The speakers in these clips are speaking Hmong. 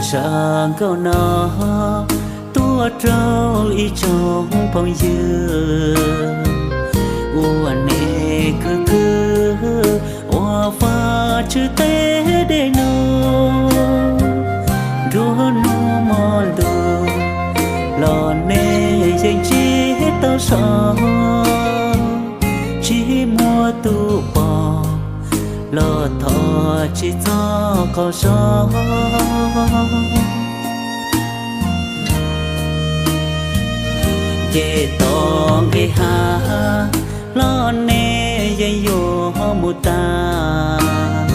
Zaj nkauj no tuaj rau ib tsoom phooj ywg uas nej khwv khwv ua Vajtswv tej dej num. Nruab hnub hmo ntuj los nej yeej ntsib tau so, tsis muaj tus pom los thov tsis txhob qaug zog. Ces tom nqis hav los nej yeej yuav mus tag,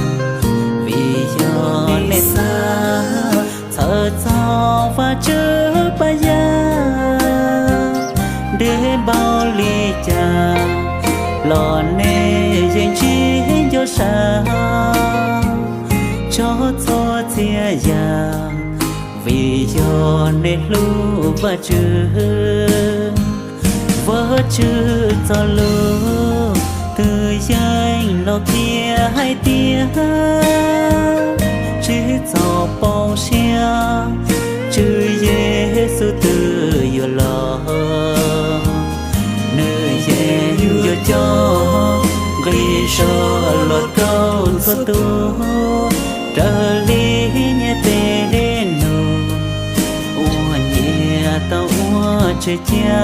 vim yog nej xav txhawj txog Vajtswv pab yaj. Deb npaum li cas los nej yeej tsis nco sab txog txhua txhia yam, vim yog nej hlub Vajtswv. Vajtswv txoj lus twb yeej los qhia hais tias tsis txhob poob siab, Tswv Yexus twb yuav los, nws yeej yuav coj nqi zog los rau txhua tus, raws li nyias tes dej num uas nyias tau ua tseg cia.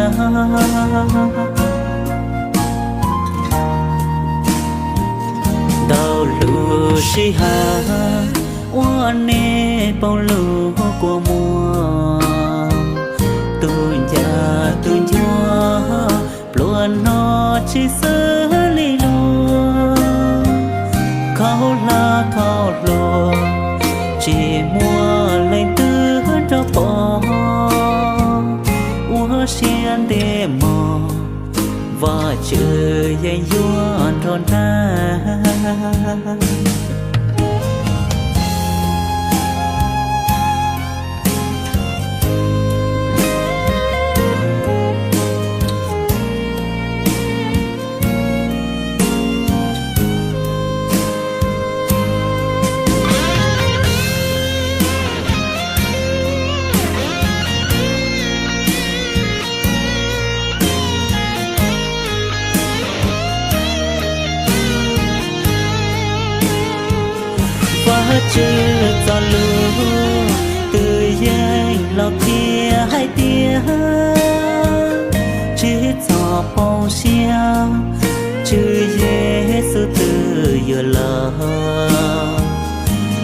Ntau lub sij hawm uas nej poob lub kua muag, tus ncaj tus ncuav pluas no tsis xws li luag, khaub hlab khaub hluas tsis muaj leej twg rov pom. Ua siab ntev mog, Vajtswv yeej yuav nrog nraim. Vajtswv txoj lus twb yeej los qhia hais tias tsis txhob poob siab, Tswv Yexus twb yuav los,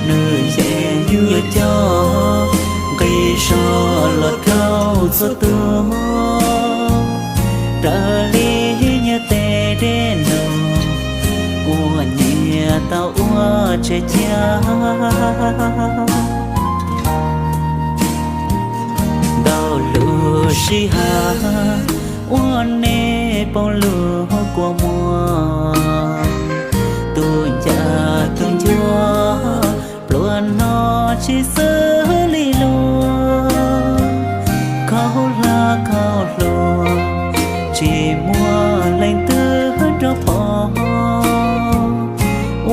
nws yeej yuav coj nqi zog los rau txhua tus, raws li nyias tes dej num uas nyias tau ua tseg cia. Ntau lub sij hawm uas nej poob lub kua muag, tus ncaj tus ncuav pluas no tsis xws li luag, khaub hlab khaub hluas tsis muaj leej twg rov pom.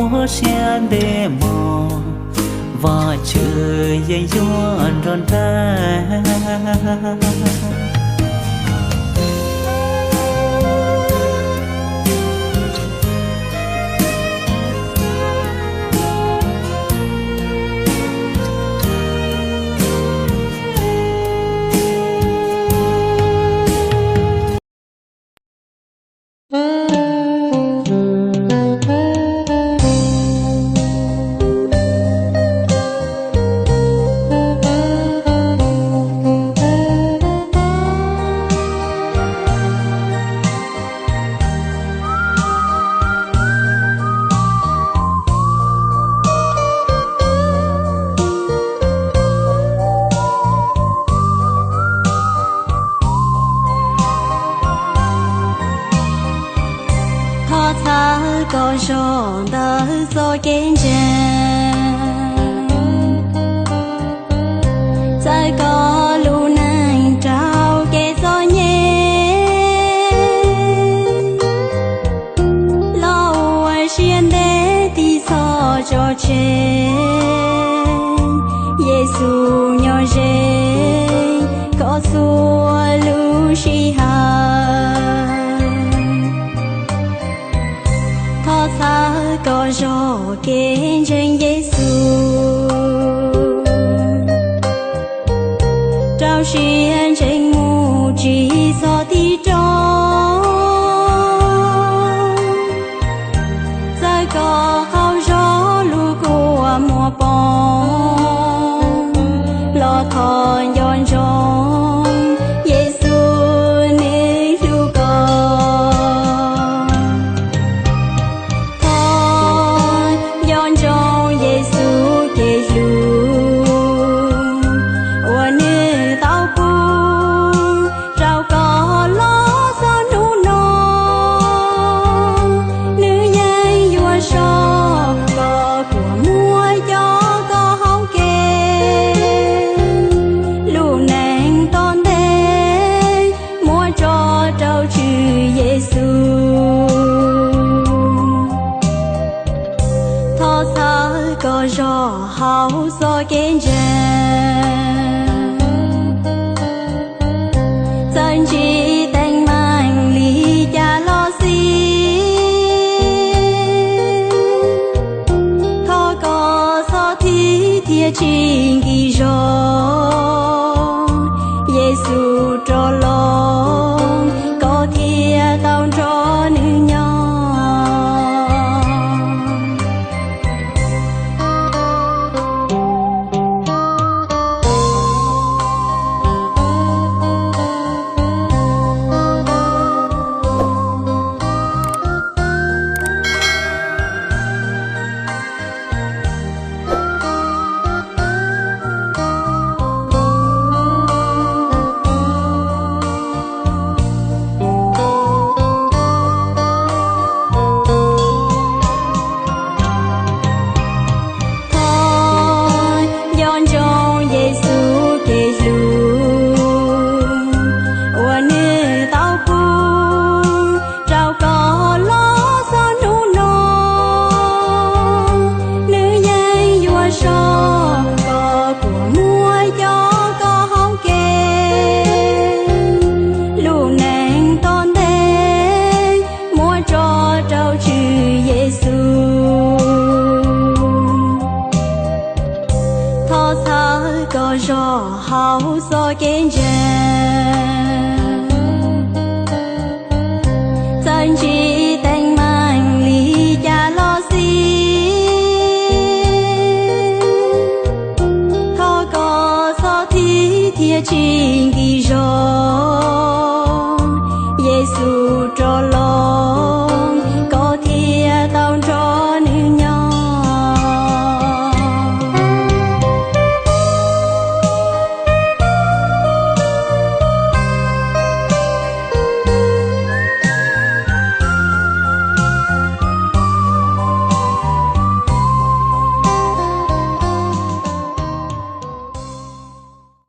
Ua siab ntev mog, Vajtswv yeej yuav nrog nraim. Thov txhawb koj zog ntawm txoj kev ntseeg, txhawb koj lub neej raug kev txom nyem, los ua siab ntev tiv txhoj tso tseg. Yexus txhua lub sij hawm. Thov txhawb koj zog kev ntseeg Yexus, rau siab ntseeg mus tsis txog tig rov. Txawm koj qaug zog lub kua muag poob, los thov nco ntsoov Yexus nws hlub koj. Thov nco ntsoov Yexus kev hlub uas nws tau pub rau koj los txog hnub no. Nws yeej yuav soj koj kua muag, coj koj hauv kev lub neej tom ntej, muab tso rau Tswv Yexus. Thov txhawb koj zog hauv txoj kev ntseeg, txawm ntsib teeb meem li cas los xij, thov koj txhob thib thiab tsis nkim zog. Yexus rov los, koj thiaj tau nrog nws nyob. Thov nco ntsoov Yexus kev hlub uas nws tau pub rau koj los txog hnub no. Nws yeej yuav soj koj kua muag, coj koj hauv kev lub neej tom ntej, muab tso rau Tswv Yexus. Thov txhawb koj zog hauv txoj kev ntseeg, txawm ntsib teeb meem li cas los xij, thov koj txhob thib thiab tsis nkim